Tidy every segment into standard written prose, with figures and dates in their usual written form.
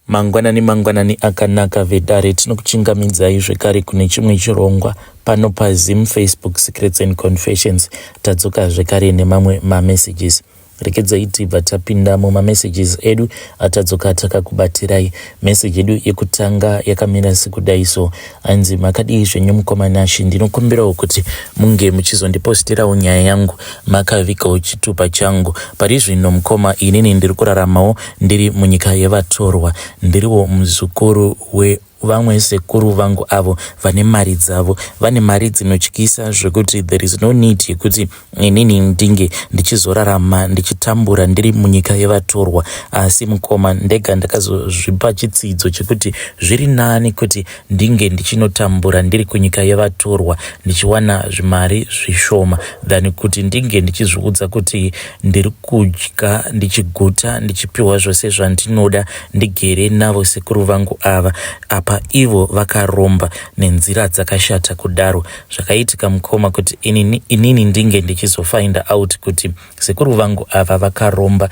Mangwanani mangwanani akanaka vedare, tinokuchingamidzai zvekare kune chimwe chirongwa pano paZim Facebook Secrets and Confessions. Tadzoka zvekare nemamwe mamessages. Rekedzai tibva tapinda mumamessages edu atadzoka takakubatirai. Message yedu yekutanga yakamira sekudai so. Hanzi makadii zvenyu mukoma Nashy, ndinokumbirawo kuti munge muchizondipostirawo nyaya yangu makavigawo chitupa changu. Pari zvino mukoma inini ndiri kuraramawo ndiri munyika yevatorwa, ndiriwo muzukuru we vamwe sekuru vangu avo vane mari dzavo, vane mari dzinotyisa zvekuti there is no need yekuti inini ndinge ndichizorarama ndichitambura ndiri munyika yevatorwa. Asi mukoma ndega ndakazozvipa chitsidzo chekuti zviri nani kuti ndinge ndichinotambura ndiri kunyika yevatorwa ndichiwana zvimari zvishoma than kuti ndinge ndichizviudza kuti ndiri kudya ndichiguta ndichipiwa zvose zvandinoda ndigere navo sekuru vangu ava, apa ivo vakaromba nenzira dzakashata kudaro. Zvakaitika mukoma kuti inini, inini ndinge ndichizofinda out kuti sekuru vangu ava vakaromba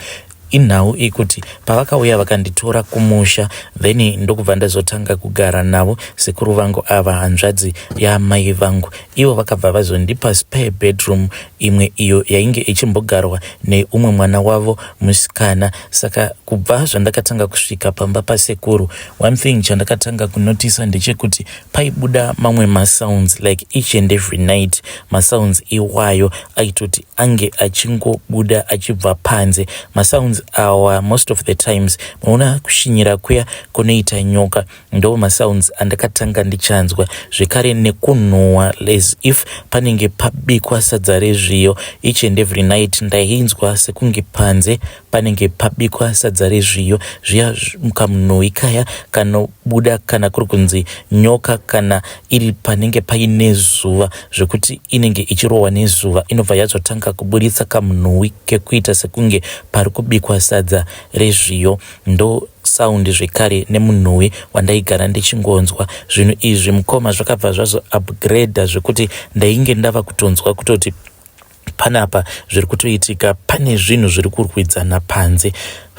inhau ikuti pavakauya vakanditora kumusha, then ndokubva ndazotanga kugara navo sekuru vangu ava, hanzvadzi yaamai vangu. Ivo vakabva vazondipa spare bedroom imwe iyo yainge ichimbogarwa neumwe mwana wavo musikana. Saka kubva zvandakatanga kusvika pamba pasekuru, one thing chandakatanga kunotisa ndechekuti paibuda mamwe masounds like each and every night. Masounds iwayo aitoti ange achingobuda achibva panze. Masounds awa most of the times munoona kushinyira kuya kunoita nyoka, ndo masounds andakatanga ndichanzwa zvekare, nekunhuhwa as if panenge pabikwa sadza rezviyo. Each and every night ndainzwa sekunge panze panenge pabikwa sadza rezviyo zviya, kamunhuhwi kaya kanobuda kana kuri kunzi nyoka kana iri panenge paine zuva, zvekuti inenge ichirohwa nezuva, inobva yazotanga kuburitsa kamunhuhwi kekuita sekunge pari kubikwa sadza rezviyo. Ndo sound zvekare nemunhuhwi wandaigara ndichingonzwa. Zvinhu izvi mukoma zvakabva zvazo upgrade zvekuti ndainge ndava kutonzwa kutoti panapa zviri kutoitika, pane zvinhu zviri kurwidzana panze.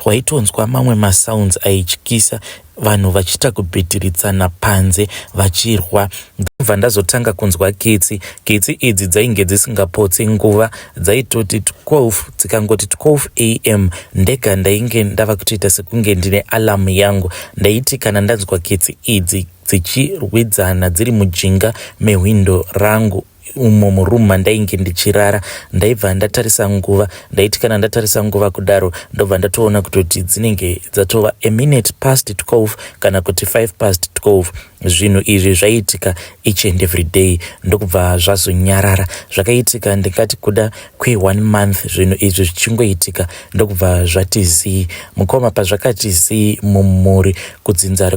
Waitonzwa mamwe masounds aityisa, vanhu vachiita kubhitiritsana panze vachirwa. Ndobva ndazotanga kunzwa kitsi. Kitsi idzi dzainge dzisingapotsi nguva, dzaitoti 12 dzikangoti 12 am ndega ndainge ndava kutoita sekunge ndine alarm yangu. Ndaiti kana ndanzwa kitsi idzi dzichirwidzana dziri mujinga mehwindo rangu umo muroom mandainge ndichirara, ndaibva ndatarisa nguva. Ndaiti kana ndatarisa nguva kudaro, ndobva ndatoona kutoti dzinenge dzatova a minute past 12 kana kuti 5 past 12. Zvinhu izvi zvaiitika each and every day, ndokubva zvazonyarara. Zvakaitika ndingati kuda kwe1 month zvinhu izvi zvichingoitika, ndokubva zvati zii mukoma. Pazvakati zii mumhuri, kudzinza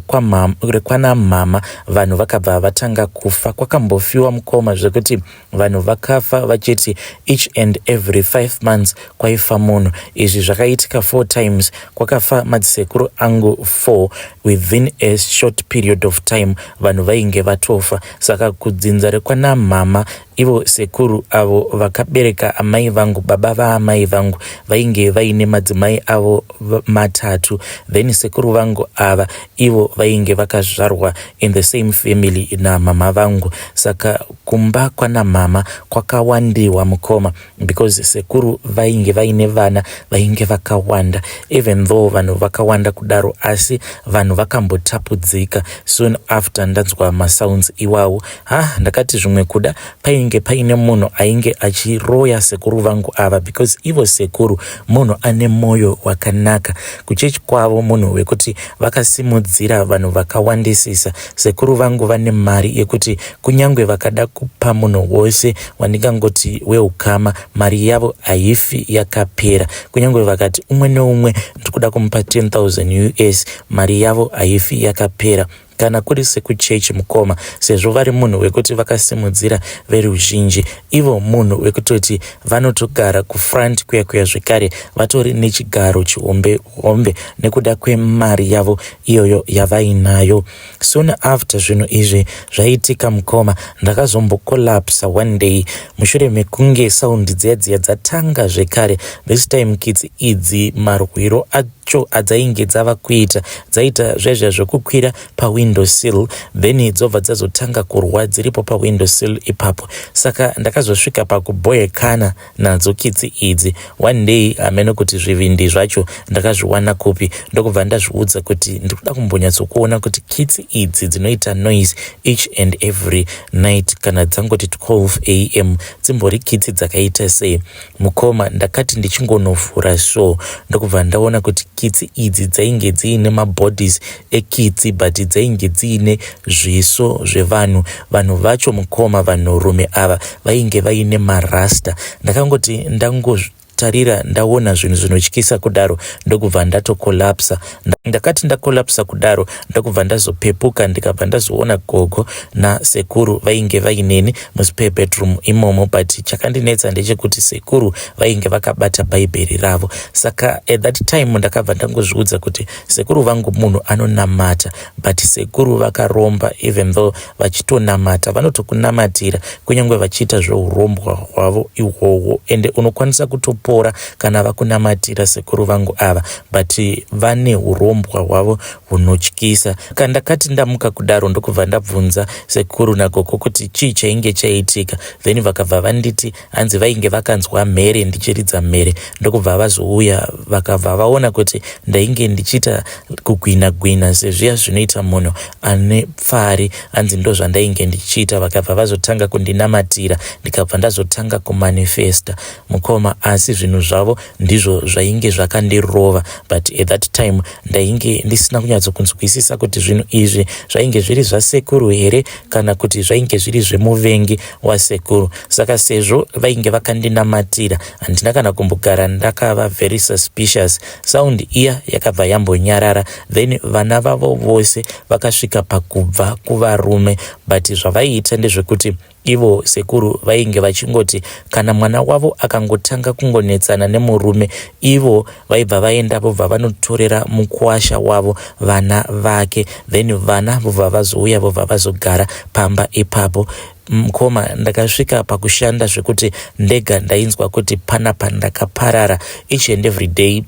rekwana mama, vanhu vakabva vatanga kufa. Kwakambofiwa mukoma zvekuti vanhu vakafa vachiti each and every 5 months kwaifa munhu. Izvi zvakaitika four times. Kwakafa madzisekuru angu four within a short period of time, vanhu vainge vatofa. Saka kudzinza rekwana mama, ivo sekuru avo vakabereka amai vangu, baba vaamai vangu, vainge vaine madzimai avo matatu. Then sekuru vangu ava ivo vainge vakazvarwa in the same family namama vangu. Saka kumba kwana mama kwakawandiwa mukoma, because sekuru vainge vaine vana vainge vakawanda. Even though vanhu vakawanda kudaro, asi vanhu vakambotapudzika soon after ndanzwa masounds iwawo. Ha, ndakati zvimwe kuda painge paine munhu ainge achiroya sekuru vangu ava, because ivo sekuru munhu ane mwoyo wakanaka. Kuchechi kwavo munhu wekuti vakasimudzira vanhu vakawandisisa. Sekuru vangu vane mari yekuti kunyange vakada kupa munhu wose wandingangoti weukama, mari yavo haifi yakapera. Kunyange vakati umwe neumwe ndiri kuda kumupa 10,000 US, mari yavo haifi yakapera. Kana kuri sekuchechi mukoma, sezvo vari munhu wekuti vakasimudzira veruzhinji, ivo munhu wekutoti vanotogara kufront kuya kuya, zvekare vatori nechigaro chihombe hombe nekuda kwemari yavo iyoyo yavainayo. Soon after zvinhu izvi zvaitika mukoma, ndakazombocollapsa one day mushure mekunge sound dziya dziya dzatanga zvekare. This time kitsi idzi marwiro. acho adzainge dzava kuita, dzaita zvezve zvekukwira pawindow sill, then dzobva dzazotanga kurwa dziripo pawindow sill ipapo. Saka ndakazosvika pakubhoyekana nadzo kitsi idzi. One day, hameno kuti zvivindi zvacho ndakazviwana kupi, ndokubva ndazviudza kuti ndikuda kumbonyatsokuona kuti kitsi idzi dzinoita noise each and every night kana dzangoti 12 am dzimbori kitsi dzakaita sei. Mukoma, ndakati ndichingonovhura so, ndokubva ndaona kuti kitsi idzi dzainge dziine mabodies ekitsi, but dzainge dziine zviso zvevanhu. Vanhu vacho, mukoma, vanhurume ava vainge vaine marasta. Ndakangoti ndangotarira, ndaona zvinhu zvinotyisa kudaro, ndokubva ndatokolapsa. Ndakati ndakolapsa kudaro, ndokubva ndazopepuka, ndikabva ndazoona gogo nasekuru vainge vaineni muspare bedroom imomo. But chakandinetsa ndechekuti sekuru vainge vakabata Bhaibheri ravo. Saka at that time ndakabva ndangozviudza kuti sekuru vangu munhu anonamata, but sekuru vakaromba. Even though vachitonamata, vanotokunamatira kunyange vachiita zveurombwa hwavo ihwohwo, ende unokwanisa kutopora kana vakunamatira sekuru vangu ava, but vane urombwa hwavo hunotyisa. Kandakati ndamuka kudaro, ndokubva ndabvunza sekuru nagogo kuti chii chainge chaitika. Then vakabva vanditi hanzi vainge vakanzwa mhere, ndichiridza mhere, ndokubva vazouya, vakabva vaona kuti ndainge ndichiita kugwina gwina sezviya zvinoita munhu ane pfari. Hanzi ndo zvandainge ndichiita. Vakabva vazotanga kundinamatira, ndikabva ndazotanga kumanifesta, mukoma. Asi zvinhu zvavo ndizvo zvainge zvakandirova, but at that time ndainge ndisina kunyatsokunzwisisa kuti zvinhu izvi zvainge zviri zvasekuru here kana kuti zvainge zviri zvemuvengi wasekuru. Saka sezvo vainge vakandinamatira, handina kana kumbogara ndakava very suspicious. Sound iya yakabva yambonyarara. Then vana vavo vose vakasvika pakubva kuvarume, but zvavaiita ndezvekuti ivo sekuru vainge vachingoti kana mwana wavo akangotanga kungonetsana nemurume, ivo vaibva vaenda, vobva vanotorera mukwasha wavo vana vake, then vana vobva vazouya, vobva vazogara pamba ipapo. Mukoma, ndakasvika pakushanda zvekuti ndega ndainzwa kuti panapa ndakaparara each and every day,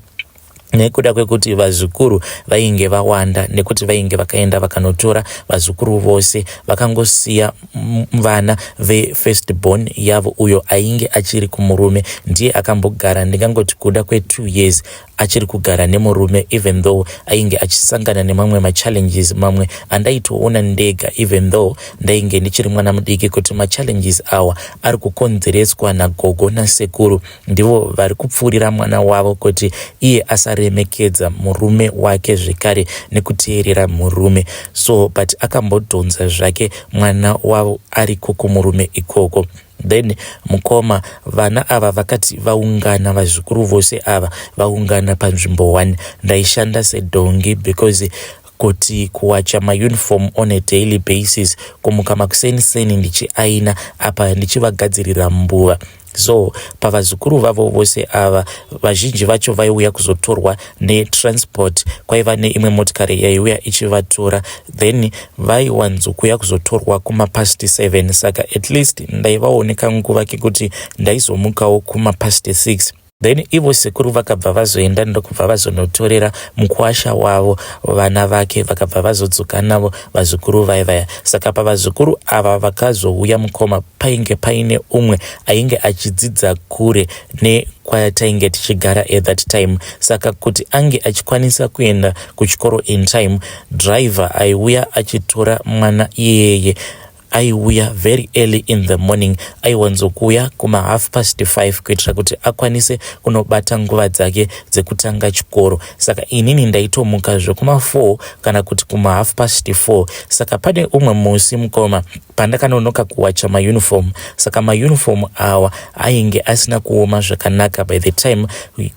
nekuda kwekuti vazukuru vainge vawanda, nekuti vainge vakaenda vakanotora vazukuru vose, vakangosiya vana vefirst born yavo, uyo ainge achiri kumurume. Ndiye akambogara, ndingangoti kuda kwe2 years achiri kugara nemurume, even though ainge achisangana nemamwe machallenges, mamwe andaitoona ndega, even though ndainge ndichiri mwana mudiki, kuti machallenges awa ari kukonzereswa nagogo nasekuru. Ndivo vari kupfuurira mwana wavo kuti iye asaremekedza murume wake zvekare nekuteerera murume. So, but akambodhonza zvake mwana wavo ariko kumurume ikoko. Then, mukoma, vana ava vakati vaungana, vazukuru vose ava vaungana panzvimbo 1, ndaishanda sedhongi, because kuti kuwacha mauniform on a daily basis, kumuka makuseni-seni ndichiaina, apa ndichivagadzirira mbuva. So pavazukuru vavo vose ava, vazhinji vacho vaiuya kuzotorwa netransport. Kwaiva neimwe motikari yaiuya ichivatora, then vaiwanzokuuya kuzotorwa kumapast 7. Saka at least ndaivawo nekanguva kekuti ndaizomukawo kumapast 6. Then ivo sekuru vakabva vazoenda, ndokubva vazonotorera mukwasha wavo vana vake, vakabva vazodzoka navo vazukuru vaivaya. Saka pavazukuru ava vakazouya, mukoma, painge paine umwe ainge achidzidza kure nekwatainge tichigara at that time. Saka kuti ange achikwanisa kuenda kuchikoro in time, driver aiuya achitora mwana iyeye aiuya very early in the morning. Aiwanzokuuya kuma 5:30 kuitira kuti akwanise kunobata nguva dzake dzekutanga chikoro. Saka inini ndaitomuka zvekuma4 kana kuti kuma 4:30. Saka pane umwe musi, mukoma, pandakanonoka kuwacha mauniform. Saka mauniform awa ainge asina kuoma zvakanaka by the time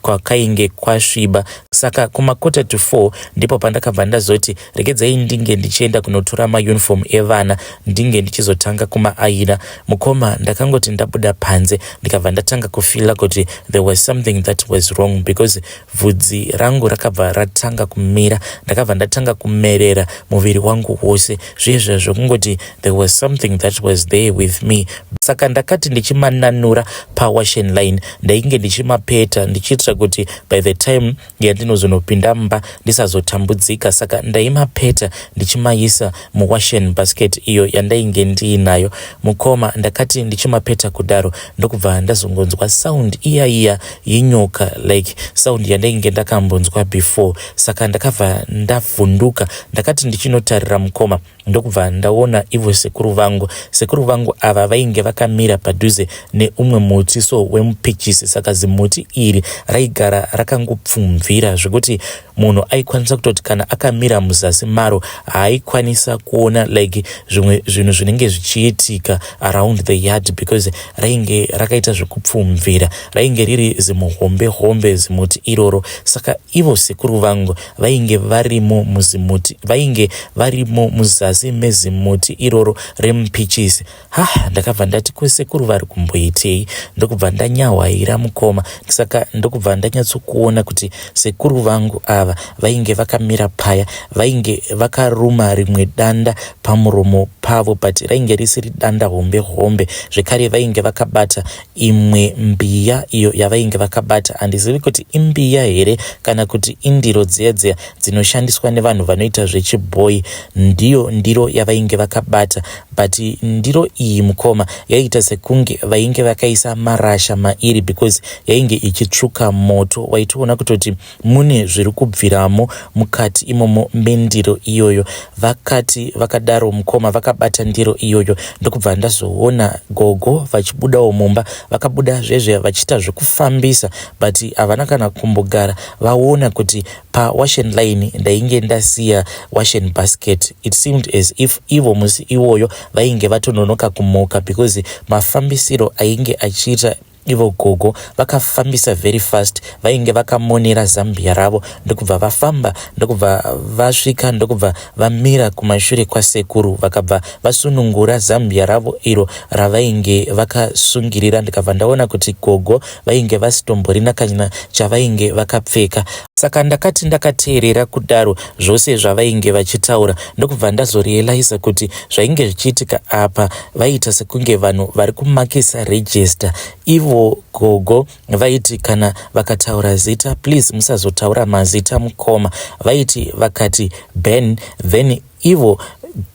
kwakainge kwasviba. Saka kuma 3:45 ndipo pandakabva ndazoti regedzai ndinge ndichienda kunotora mauniform evana, ndinge Ndainge ndichizotanga kumaaina. Mukoma, ndakangoti ndabuda panze ndikabva ndatanga kufeela kuti there was something that was wrong because bvudzi rangu rakabva ratanga kumira. Ndakabva ndatanga kumerera muviri wangu wose, zviye zvekungoti there was something that was there with me. Saka ndakati ndichimananura pawashen line, ndainge ndichimapeta ndichiitira kuti by the time yandinozonopinda mumba ndisazotambudzika. Saka ndaimapeta ndichimaisa muwashen basket iyo yandainge ndiinayo. Mukoma, ndakati ndichimapeta kudaro, ndokubva ndazongonzwa sound iya iya yenyoka, like sound yandainge ndakambonzwa before. Saka ndakabva ndavhunduka. Ndakati ndichinotarira, mukoma, ndokubva ndaona ivo sekuru vangu. Sekuru vangu ava vainge vakamira padhuze neumwe muti so wemupichisi. Saka zimuti iri raigara rakangopfumvira zvekuti munhu aikwanisa kutoti kana akamira muzasi maro haaikwanisa kuona like zvimwe zvinhu zvinenge zvichiitika around the yard, because rainge rakaita zvekupfumvira, rainge riri zimuhombe hombe zimuti iroro. Saka ivo sekuru vangu vainge varimo muzimuti, vainge varimo muzasi mezimuti iroro remupichisi. Ha, ndakabva ndati, "Kwesekuru vari kumboitei?" Ndokubva ndanyahwaira, mukoma. Saka ndokubva ndanyatsokuona kuti sekuru vangu ava vainge vakamira paya, vainge vakaruma rimwe danda pamuromo pavo, but rainge risiri danda hombe hombe. Zvekare vainge vakabata imwe mbiya iyo yavainge vakabata. Handizivi kuti imbiya here kana kuti indiro dziya dziya dzinoshandiswa nevanhu vanoita zvechibhoi. Ndiyo ndiro yavainge vakabata, but ndiro iyi, mukoma, yaiita sekunge vainge vakaisa marasha mairi because yainge ichitsvuka moto. Waitoona kutoti mune zviri kubviramo mukati imomo mendiro iyoyo. Vakati vakadaro, mukoma, vakabata ndiro iyoyo, ndokubva ndazoona gogo vachibudawo mumba. Vakabuda zvezve vachiita zvekufambisa, but havana kana kumbogara vaona kuti pawashen line ndainge ndasiya washen basket. It seemed as if ivo musi iwoyo vainge vatononoka kumuka, because mafambisiro ainge achiita ivo gogo, vakafambisa very fast. Vainge vakamonera zambia ravo, ndokubva vafamba, ndokubva vasvika, ndokubva vamira kumashure kwasekuru, vakabva vasunungura zambia ravo iro ravainge vakasungirira. Ndikabva ndaona kuti gogo vainge vasitomborina kana chavainge vakapfeka. Saka ndakati ndakateerera kudaro zvose zvavainge vachitaura, ndokubva ndazorealiza kuti zvainge zvichiitika apa, vaiita sekunge vanhu vari kumakisa register. Ivo gogo vaiti kana vakataura zita, please musazotaura mazita, mukoma, vaiti vakati Ben, then ivo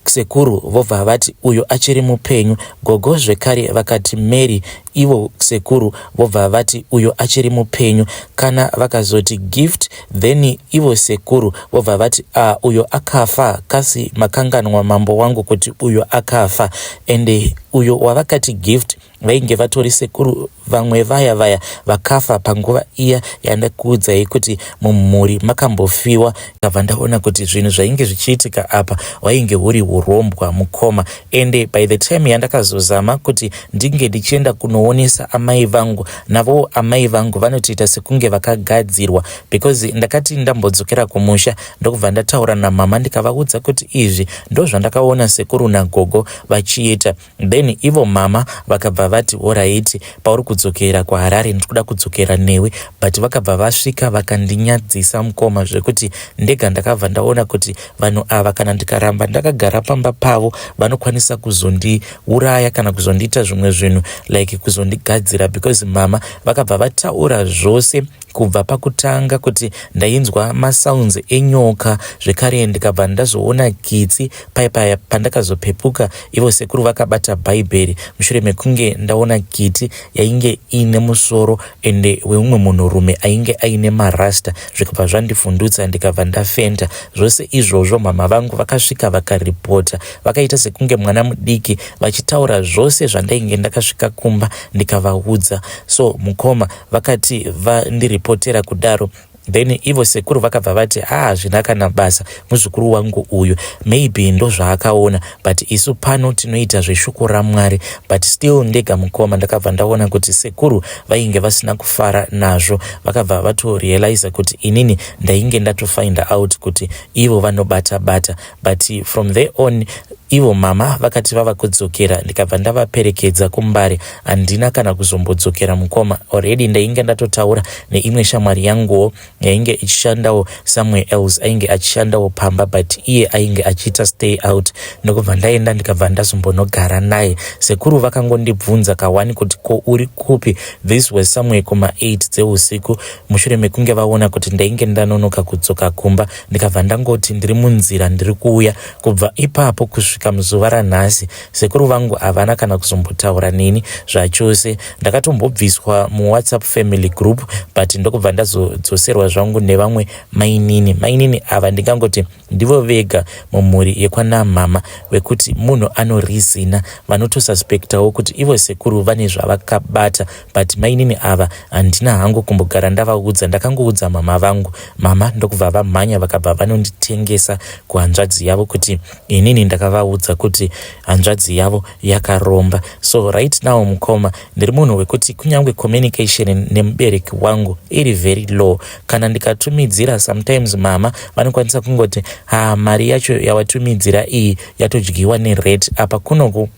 sekuru vobva vati, "Uyo achiri mupenyu." Gogo zvekare vakati Mary, ivo sekuru vobva vati, "Uyo achiri mupenyu." Kana vakazoti Gift, then ivo sekuru vobva vati, "A ah, uyo akafa. Kasi makanganwa, mambo wangu, kuti uyo akafa?" Ende uyo wavakati Gift vainge vatori sekuru vamwe vaya vaya vakafa panguva iya yandakuudzai kuti mumhuri makambofiwa. Ndabva ndaona kuti zvinhu zvainge zvichiitika apa hwainge huri urombwa, mukoma. Ende by the time yandakazozama kuti ndinge ndichienda kunoonesa amai vangu, navowo amai vangu vanotoita sekunge vakagadzirwa, because ndakati ndambodzokera kumusha, ndokubva ndataura namama, ndikavaudza kuti izvi ndo zvandakaona sekuru nagogo vachiita. Then ivo mama vakabva vati, "Alright, pauri kudzokera kuHarare ndiri kuda kudzokera newe." But vakabva vasvika vakandinyadzisa, mukoma, zvekuti ndega ndakabva ndaona kuti vanhu ava, kana ndikaramba ndakagara pamba pavo, vanokwanisa kuzondiuraya kana kuzondiita zvimwe zvinhu, like kuzondigadzira, because mama vakabva vataura zvose kubva pakutanga kuti ndainzwa masounds enyoka, zvekare ndikabva ndazoona kitsi paipaya. Pandakazopepuka, ivo sekuru vakabata Bhaibheri mushure mekunge ndaona kiti yainge iine musoro ende weumwe munhurume ainge aine marasta, zvikabva zvandivhundutsa, ndikabva ndafenda. Zvose izvozvo mama vangu vakasvika vakaripota, vakaita sekunge mwana mudiki vachitaura zvose zvandainge ndakasvika kumba ndikavaudza. So mukoma, vakati vandiripotera kudaro, then ivo sekuru vakabva vati, "Ha, hazvina kana basa, muzukuru wangu uyu maybe ndo zvaakaona, but isu pano tinoita zveshoko raMwari." But still ndega, mukoma, ndakabva ndaona kuti sekuru vainge vasina kufara nazvo. Vakabva vatorealiza kuti inini ndainge ndatofind out kuti ivo vanobata bata. But from there on Ivo mama vakati vava kudzokera ndikabva ndavaperekedza kuMbare. Handina kana kuzombodzokera mukoma. Already ndainge ndatotaura neimwe shamwari yanguwo yainge ichishandawo somewhere else ainge achishandawo pamba but iye ainge achiita stay out ndokubva ndaenda ndikabva ndazombonogara naye. Sekuru vakangondibvunza kawani kuti ko uri kupi? This was somewhere kuma 8 dzeusiku mushure mekunge vaona kuti ndainge ndanonoka kudzoka kumba ndikabva ndangoti ndiri munzira ndiri kuuya. Kubva ipapo kusvika muzuva ranhasi sekuru vangu havana kana kuzombotaura neni zvachose. Ndakatombobviswa muWhatsApp family group but ndokubva ndazodzoserwa zvangu nevamwe mainini. Mainini ava ndingangoti ndivo vega mumhuri yekwanamama vekuti munhu anorizina vanotosuspectawo kuti ivo sekuru vane zvavakabata but mainini ava handina hangu kumbogara ndavaudza ndakangoudza mama vangu mama ndokubva vamhanya vakabva vanonditengesa kuhanzvadzi yavo kuti inini ndakavaudza kuti hanzvadzi yavo yakaromba so right now mukoma ndiri munhu wekuti kunyange communication nemubereki wangu iri very low kana ndikatumidzira sometimes mama vanokwanisa kungoti ha mari yacho yawatumidzira iyi yatodyiwa nerate apa kunoku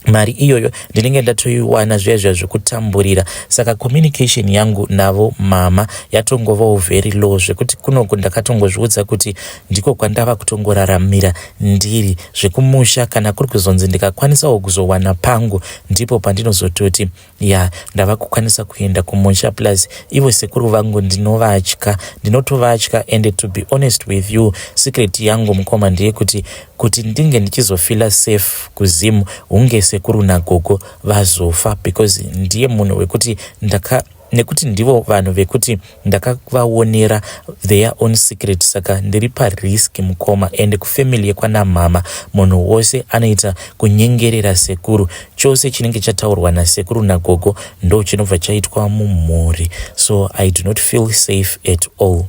mari iyoyo ndinenge ndatoiwana zviya zviya zvekutamburira saka communication yangu navo mama yatongovawo very low zvekuti kunoku ndakatongozviudza kuti ndiko kwandava kutongoraramira ndiri zvekumusha kana kuri kuzonzi ndikakwanisawo kuzowana pangu ndipo pandinozototi ya ndava kukwanisa kuenda kumusha plus ivo sekuru vangu ndinovatya ndinotovatya and to be honest with you secret yangu mukoma ndeyekuti kuti ndinge ndichizofeela safe kuZim hunge sekuru nagogo vazofa because ndiye munhu wekuti ndaka nekuti ndivo vanhu vekuti ndakavaonera their own secret saka ndiri parisk mukoma and kufamily yekwanamama munhu wose anoita kunyengerera sekuru chose chinenge chataurwa nasekuru nagogo ndo chinobva chaitwa mumhuri so I do not feel safe at all.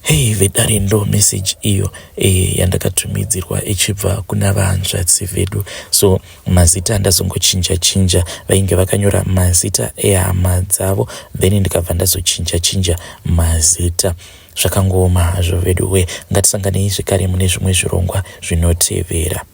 Hei vedare ndo message iyo e, yandakatumidzirwa ichibva kuna vahanzvadzi vedu so mazita andazongochinja chinja vainge vakanyora mazita ehama dzavo then ndikabva ndazochinja chinja mazita zvakangooma hazvo vedu we ngatisanganei zvekare mune zvimwe zvirongwa zvinotevera.